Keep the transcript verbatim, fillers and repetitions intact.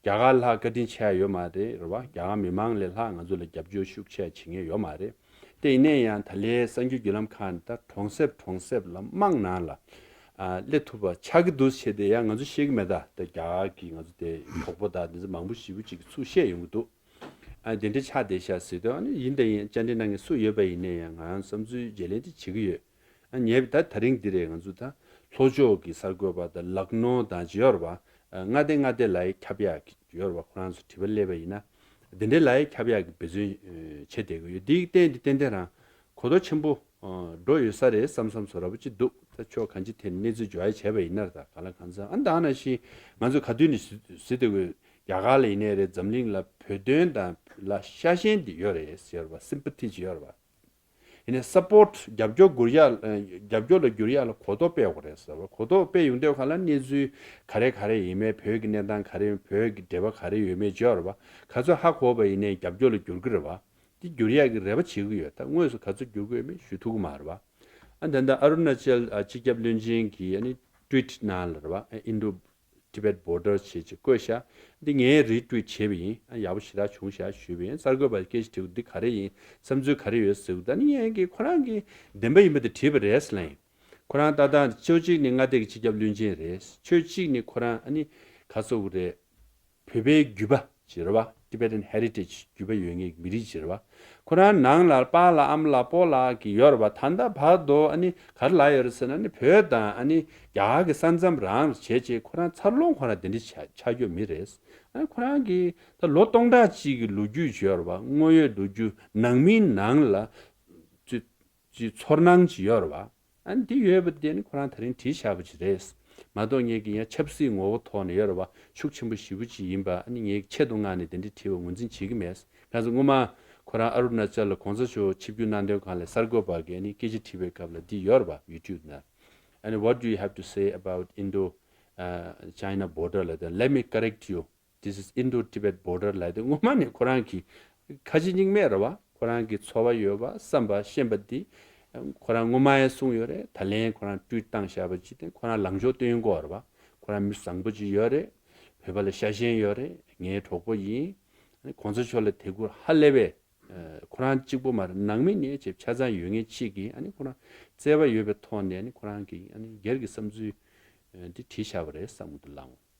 རྒྱ་གར་ལྷག་བཀའ་དྲིན་ཆེ་ཡ་ཡོད་མ་རེད་རེད་བ། རྒྱ་གར་མི་མང་ལས་ལྷག་ང་ཚོ་ལ་རྒྱབ་སྐྱོར་ཤུགས་ཆེ་བྱེད་མཁན་ཡོད་མ་རེད། དེ་ཡིན་ན་ཡང་ད་ལའི་གསར་འགྱུར་བརྒྱུད་ལམ་ཁག་ནས་ད་གྲོང་གསེབ་གྲོང་གསེབ་ལ་དམངས་ནང་ལ་ཨ་སླེབས་ཐུབ་པ་ཆགས་ཀྱི་འདུག་བྱས་ཏེ་ཡང་ང་ཚོ་ཤེས་ཀྱི་མེད། ད་ད་རྒྱ་གར་གྱི་ང་ཚོ་དེ་གྲོགས་པོ་དང་དེ་ཚོ་མང་པོ་ཞེ་པོ་ཅིག་གིས་ཚུར་བཤད་ཡོང་གི་འདུག་ཨ་དེ་འདྲ་ཆགས་བསྡད་ཤག་ཟེར་དུས། ཨ་ནི་ཡིན་ད་ཡིན་བཅར་འདྲི་གནང་མཁན་སུ་ཡོད་པ་ཡིན་ན་ཡང་ང་རང་བསམ་ཚུལ་བརྗེ་ལེན་དེ་བྱེད་ཀྱི་ཡོད། ཨ་ངས་ད་དེ་རིང་འདི་རེད། ང་ཚོ་ད་ལྷོ་ཕྱོགས་ཀྱི་གསར་འགོད་པ་དང་ལག་ནོ་དང་ཅི་ཡོད་རེད་བ། ཨ་མངའ་སྡེ་མངའ་སྡེ་ལ་ཡི་ཁྱབ་ཡག་གི་ཡོད་རེད་བ། ཁོ་རང་ཚོ་དྲི་བ་སླེབས་པ་ཡིན་ན་དེ་འདྲའི་ལ་ཡི་ཁྱབ་ཡག་གི་འབད་བརྩོན་ཨ་བྱེད་བསྡད་ཀྱི་ཡོད། འདི་གཏན་འདི་ཏན་ཏན་རང་གོ་རྟོགས་ཆེན་པོ་ཨ་འགྲོ་ཡོད་ས་རེད་བསམ་བསམ་བཟོ་འདྲ་པོ་ཅིག་འདུག་ད་ཕྱོགས་གང་ཅི་ཐད་ནས་གནས་ཚུལ་འགྱུར་བ་བྱས་པ་ཡིན་ན་རེད། ད་གང་ལ་གང་འཚམ་ཨ་ད་ནང་བཞིན་ང་ཚོ་ག་དུས་ནས་ཟེར་བསྡད་ཀྱི་ཡོད། རྒྱ་གར་ལ་ཡིན་ནའི་རེད། འཛམ་གླིང་ལ་བོད་དོན་དང་ལ་ཤ་ཞེན་འདི་ཡོད་རེད་ཟེར་བ། སིམ་པ་ཐི་ཅིག་ཡོད་རེད་བ། ཡིན་ནའི་སཔོརྚ་རྒྱབ་སྐྱོར་འགྱུར་ཡག་རྒྱབ་སྐྱོར་ལ་འགྱུར་ཡག་ལ་གོ་རྟོགས་སྤེལ་དགོས་རེད་ཟེར་བ། གོ་རྟོགས་སྤེལ་ཡོང་དུས་ག་ལ་གནས་ཚུལ་ག་རེ་ག་རེ་ཡིན་མིན། བོད་ཀྱི་གནས་སྟངས་ག་རེ་ཡིན། བོད་ཀྱི་འབྲེལ་བ་ག་རེ་ཡོད་མེད་ཅིག་ཡོད་རེད་བ། ག་ཚོད་ཧ་གོ་བ་ཡིན་ནའི་རྒྱབ་སྐྱོར་ལ་འགྱུར་གི་རེད་བ། འདི་འགྱུར་ཡག་གི་རེ་བ་བྱེད་ཀྱི་ཡོད། ད་དངོས་སུ་ག་ཚོད་འགྱུར་གྱི་ཡོད་མེད་ཞུ་ཐུབ་ཀྱི་མ་རེད་བ། ཨ་ད་ལྟ་ཨ་རུ་ན་ཅལ་ཨ་སྤྱི་ཁྱབ་བློན་ཆེན་གྱིས་ཨ་ནི་ཊུ་ཝིཊ་ནང་ལ་རེད་བ། ཨ་Indo Tibet Border ཞེས་ཅིག་བཀོད་ཤག་འདི་ངས་རི་ཊུ་ཝིཊ་བྱས་པ་ཡིན། ཨ་ཡག་པོ་ཞེ་དྲག་བྱུང་ཤག་ཞུས་པ་ཡིན། གསར་འགོད་པ་སྐད་ཆ་དྲིས་པ་འདི་ག་རེ་ཡིན། བསམ་ཚུལ་ག་རེ་ཡོད་ཟེར་གི་འདུག་ཨ་ནི་ངས་ཀྱིས་ཁོ་རང་གིས་བདེན་པ་ཡིན་པ་དེ་དྲིས་པ་རེད་ཟེར་ལབ་ཡིན། ཁོ་རང་ད་ལྟ་ཕྱོགས་གཅིག་ནས་མངའ་སྡེ་གི་སྤྱི་ཁྱབ་བློན་ཆེན་རེད། ཕྱོགས་གཅིག་ནས་ཁོ་རང་ཨ་ནི་ག་ཟེར་དགོས་རེད། བོད་པའི་རྒྱུད་པ་ཅིག་རེད་བ། Tibetan Heritage རྒྱུད་པ་ཡོད་མཁན་གྱི་མི་རིགས་ཅིག་རེད་བ། ཁོ་རང་ནང་ལ་པཱ་ལགས་ཨ་མ་ལགས་སྤོ་ལགས་ཀྱི་ཡོད་རེད་བ། ད་ལྟ་བར་དུ་ཨ་ནི་ག་རེ་ལབ་ཡོད་རེད་ཟེར་ན། ཨ་ནི་བོད་དང་ཨ་ནི་རྒྱ་གར་གྱི་ས་མཚམས་རང་བྱས་བྱས། ཁོ་རང་འཚར་ལོངས་ཁོ་རང་དེ་འདྲ་ཆགས་ཆགས་ཡོད་མི་རེད། ཨ་ནི་ཁོ་རང་གི་ད་ལོ་སྟོང་ཕྲག་གཅིག་གི་ལོ་རྒྱུས་ཅིག་ཡོད་རེད་བ། དངོས་ཡོད་ལོ་རྒྱུས་ནང་མིའི་ནང་ལ་ཅིག་ཅིག་ཚོར་སྣང་ཅིག་ཡོད་རེད་བ། ཨ་ནི་འདི་ཡོད་པ་དེ་ནི་ཁོ་རང་ད་རིང་བྲིས་བཞག་པ་ཅིག་རེད། མ་གཏོགས་ངས་ཀྱི་ཡང་ཆབ་སྲིད་ངོ་བོ་ཐོག་ནས་ཡོད་རེད་བ། ཤུགས་ཆེན་པོ་ཞེ་པོ་ཅིག་ཡིན་པ་ཨ་ནི་ངས་ཆེད་དུ་མངགས་ནས་དེ་འདྲ་བྲིས་པ་ངོས་འཛིན་བྱེད་ཀྱི་མེད། གང་ཟེར་སྔོན་མ་ཁོ་རང་ཨ་རུ་ན་ཅལ་ལ་གོང་ས་མཆོག་ཆིབས་བསྒྱུར་གནང་དོན་སྒང་ལ་གསར་འགོད་པ་གིས་ཨ་ནི་སྐད་ཆ་དྲིས་པའི་སྐབས་ལ་འདི་ཡོད་རེད་བ། ཡུ་ཊུབ་ནང་ཨ་ནི། What do you have to say about Indo uh, China border ལབ་དུས། Let me correct you, this is Indo-Tibet border ལབ་དུས། སྔོན་མ་ནས་ཁོ་རང་གིས་ཁ་ཞེ་གཉིས་མེད་རེད་བ། ཁོ་རང་གི་ཚོར་བ་ཡོད་པ་བསམ་པ་ཤེས་པ་འདི་ཁོ་རང་སྔོན་མ་ཡང་གསུངས་ཡོད་རེད། ད་ལན་ཁོ་རང་ཊུ་ཝིཊ་བཏང་བཞག་པ་ཅིག་དེ་ཁོ་རང་ལངས་ཕྱོགས་སྟོན་དགོས་རེད་བ། ཁོ་རང་མི་བཟང་པོ་ཅིག་ཡོད་རེད། བོད་པ་ལ་ཤ་ཞེན་ཡོད་རེད། ངའི་གྲོགས་པོ་ཡིན། གོང་ས་མཆོག་ལ་དད་གུས་ཧ་ལས་པའི་ཁོ་རང་གཅིག་པོ་མ་རེད། ནང་མི་ནས་ཆེ་ཆ་ཚང་ཡོད་མཁན་གཅིག་གིས་ཨ་ནི་ཁོ་རང་བརྩེ་བ་ཡོད་པའི་ཐོག་ནས་ཨ་ནི་ཁོ་རང་གིས་ཨ་ནི་སྒེར་གྱི་བསམ་ཚུལ་འདི་བྲིས་བཞག་པ་རེད་བསམ་གྱི་འདུག་ལགས།